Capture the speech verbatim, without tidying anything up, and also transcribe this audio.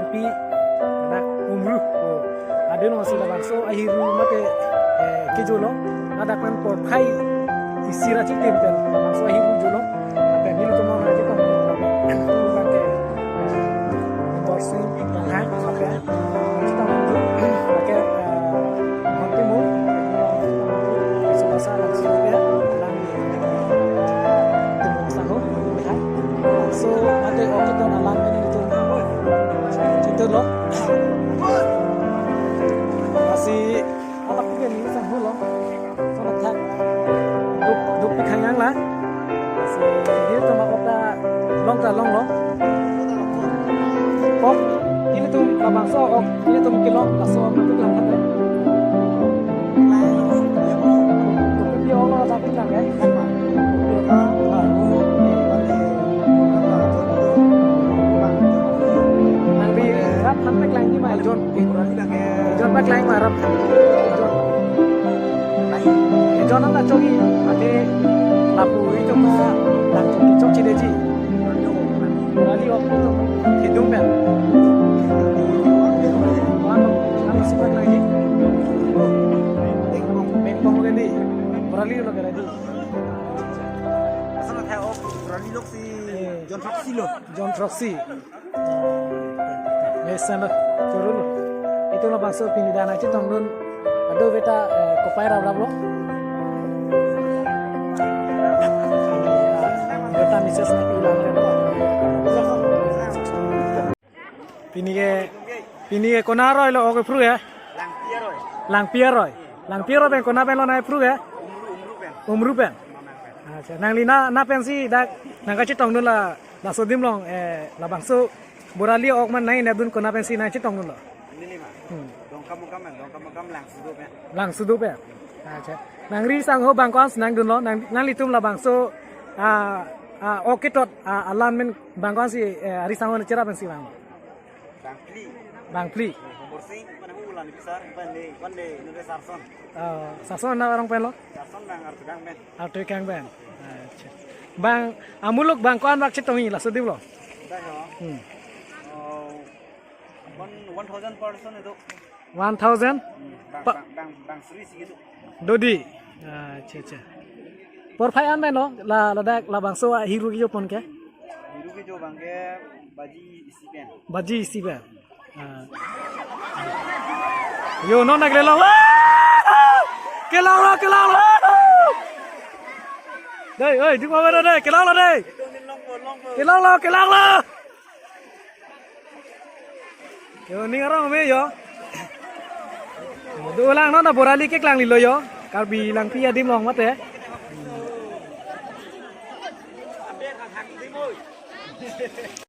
Pi, anak Umru. Oh. Adeno si labangso ahiru mate, eh, kejolo. Adak man porphai isi ra chitim pen labangso ahiru jolo. Ape nelitum amonit aji tong. Ape, eh, Borsing Ronghang, ape, aji tong. Ape, eh, Montimu, Subasa, Langsi, ape, Lang, Timung Sangho, hai. So, mate ok keton alam ini itu. Itu lo. Masih apa kita ini sangho lo. Sono thak. Duk, duk pi khang yang la. Si, dia cuma ok ta long ta long lo. Ok, ilitum labangso ok, ilitum kelong, laso ok, itu lang kata. Kopi dia ok lo, tapi lang, eh. Ah. Nang di rap han pek lang di ma, John. John pek lang ma rap. John. John anta chogi, ate lapu itu ma, lapu chok chideji. Borali ok itu. Hidung pen. Ano, ano si pek lang di. Bengpong lo di. Borali lo kira di. Asal ada ok, borali lo si John Foxy lo. John Foxy. Mesan lo, turun lo. Itu labangso pini dana chetongdun. Aduh, beta, eh, kopai rap rap lo. Beta Missus na pila lo. Pini ke, pini ke kona aroi lo ok ephru ya? Langpi aroi. Langpi aroi. Langpi aroi pen kona pen lo na ephru ya? Umru, Umru pen. Umru pen. Mama pen. Accha, nangli na, na pensi dak nangkachetongdun la, laso adim along, eh, labangso borali ok man nangji nangdun kona pensi nangchetongdun lo? Neli ma. Hmm. Dongkamukam, Dongkamukam Langsudo pen. Langsudo pen. Accha. Nangri sangho bang ko-an si nangdun lo, nang, nanglitum labangso, ah, ah, ok ketot, ah, alam pen bang ko-an si, eh, ari sangho na cherap pensi vang lo? Bangphli. Bangphli. Borsing, mana hu lan pisar, pande, pande, nure Sarson. Ah, Sarson na arong pen lo? Sarson nang Artukang pen. Artukang pen. Accha. Bang, amuluk bang ko-an bak chetongji laso adim lo? Dah ya. Hmm. Oh, one, one thousand person itu. One thousand? Hmm, bang, Pa- bang, bang, bang sri sih itu. Dodi. Accha, accha. Porphai an pen lo, la, ladak labangso ahiru kejopon ke? Ahiru kejo abang ke baji isi pen. Baji isi pen. Ah. Yo, non nang kelong lo. Kelong lo, kelong lo. Dei, oi, jumpa mana dei? Kelong lo dei. Kelong lo, kelong lo. Yo, ning arong me yo. Dolang non na borali keklang lilo yo. Karbi Langpi adim along mate.